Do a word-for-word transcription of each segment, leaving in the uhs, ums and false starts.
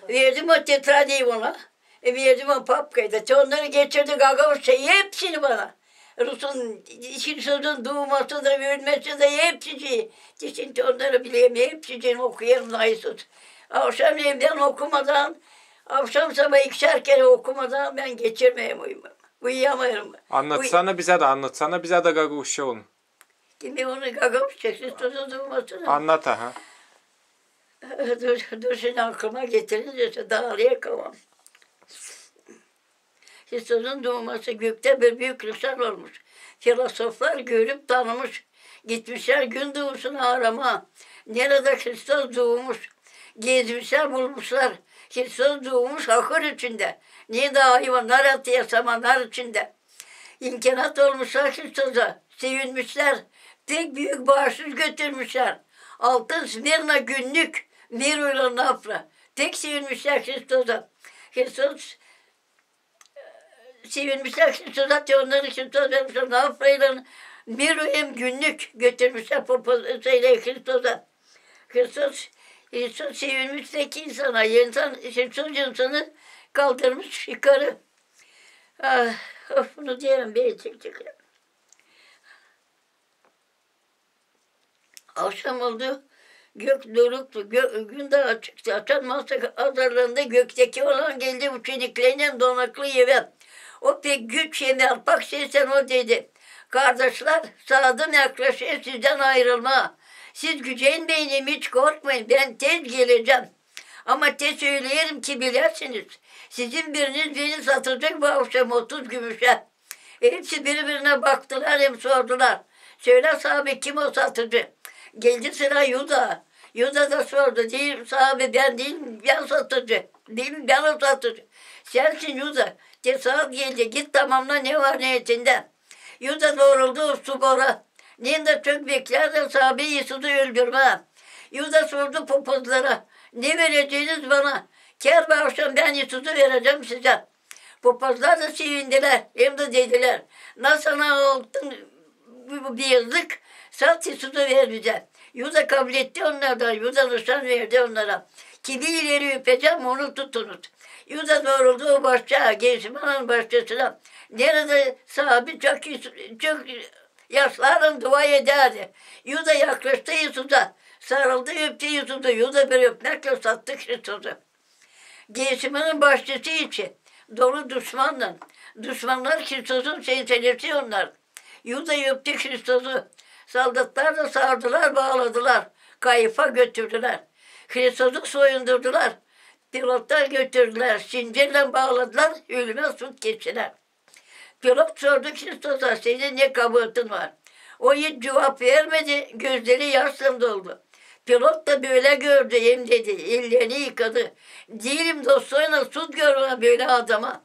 Verdim o tetradi ona. E, verdim o papkayı da. Te onnarı geçirdi Gagauzça, hepsini bana. Rusun, Hrisozun duuması da, ölmesi da, hepsi. Te şindi onnarı bilerim, hepsini okuyêrım naysız. Avşam evdän okumadan, avşam sabaa ikişär kerä okumadan bän geçirmeerim, uyuma-, uyuyamêêrım. Annatsana bizä dä, annatsana bizä dä Gagauzça onu. Kimi onu Gagauzça, Hrisozun duumasını? Annat, aha. Dur, dur, şindi aklıma getirincä daalıyêrım. Hrisozun duuması. Göktä bir büük lışan olmuş. Filosoflar görüp tanımış. Gitmişlär gün duusunu aramaa, neredä Hristos duumuş. Gezmişlär, bulmuşlar. Hristos duumuş ahır içindä. Neredä ayvannar atêr samannar içindä. İnkenat olmuşlar Hristoza, sevinmişlär. Pek büük baaşış götürmüşlär. Altın Smirna günnük, mirro ile nafra. Pek sevinmişlär Hristoza. Hristos, sevinmişlär Hristoza, te onnarı Hristos vermiş nafra ile mirro hem günnük götürmüşlär popo-, şeylär Hristoza. Hristos, Hristos sevinmiş pek insana. İnsan, Hristos insanı kaldırmış yukarı. Ah, of, bunu deyerim, beni çekecek. Avşam oldu, gök duruktu, gö-, gün dä açıktı. Açan masa hazırlandı, gökteki olan geldi uçeniklerindän donaklı evä. O pek güç hem yalpak seslän o dedi: "Kardaşlar, saadım yaklaşêr sizdän ayırılmaa. Siz gücenmeyin hem hiç korkmayın, bän tez gelecäm. Ama te söleerim ki biläsiniz, sizin biriniz beni satacek bu avşam otuz gümüşä." Hepsi biri-birinä baktılar hem sordular: "Sölä, saabi, kim o satıcı?" Geldi sıra Yuda. Yuda da sordu: "Diil, saabi, bän diil, bän satıcı. Diil, bän o satıcı. Sänsin Yuda. Te saat geldi, git tamamna ne var ne etindä." Yuda dooruldu subora. Neredä çok beklär dä saabi İisuzu öldürmää. Yuda sordu popazlara: "Ne vereceniz bana? Kär baaştan bän İisuzu verecäm sizä." Popazlar da sevindilär, hem dä dedilär: "Na sana altın, bu, bu beyazlık, sat İisuzu, ver bizä." Yuda kabletti onnardan, Yuda nışan verdi onnara: "Kimi ileri öpecäm, onu tutunuz." Yuda dooruldu o başçaa, Getsemaninin başçasına, neredä saabi çok, çok yaşlarlan dua edärdi. Yuda yaklaştı İisuza, sarıldı, öptü İisuzu. Yuda bir öpmäklän sattı Hristozu. Getsemaninin başçası içi dolu duşmannan. Duşmannar Hristozun senselesi onnar. Yuda öptü Hristozu. Soldatlar da sardılar, baaladılar. Kayfa götürdülär. Hristozu soyundurdular. Pilata götürdülär. Sincirlän baaladılar. Ölümä sud keçtilär. Pilat sordu Hristoza: "Senin ne kabaatın var?" O hiç cuvap vermedi, gözleri yaşlan doldu. Pilat da bölä gördü hem dedi, ellerini yıkadı: "Diilim dostoyna sud görmää bölä adama."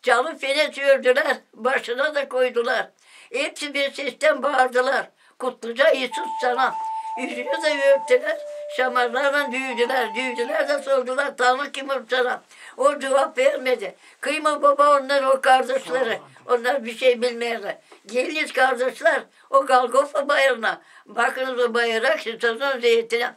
Çalı-feleç ördülär, başına da koydular. Hepsi bir seslän baardılar: "Kutluca İisus sana!" Üzünü dä örttülär, şamarlarlan düüdülär. Düüdülär dä sordular: "Tanrı kimim sana?" O cuvap vermedi. Kim o baba, onnar o kardaşları? Onnar bir şey bilmeerlär. Geliniz, kardaşlar, o Golgofa bayırına. Bakınız o bayıra, Hristozun zeetinä.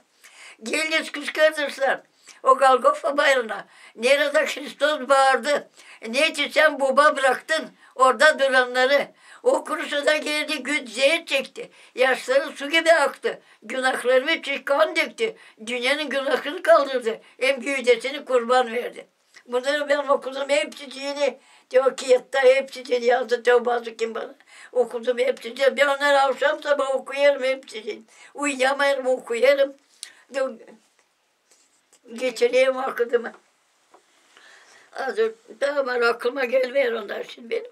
Geliniz, kız kardaşlar, o Golgofa bayırına, neredä Hristos baardı: "Neçin sän boba braktın orada durannarı?" O kurusu da geldi, güç zeet çekti. Yaşları su gibi aktı. Günahlarım için kan döktü. Dünnenin günahını kaldırdı. Hem gövdesini kurban verdi. Bunnarı bän okudum hepsicini. Te o kiyatları hepsicini yazdı, te o bazı kim bana. Okudum hepsicini. Bän onnarı avşam sabaa okuyêrım hepsicini. Uyuyamêêrım, okuyêrım. Geçireyim vakıdımı. Hazır, tamam, aklıma gelmeer onnar şindi benim.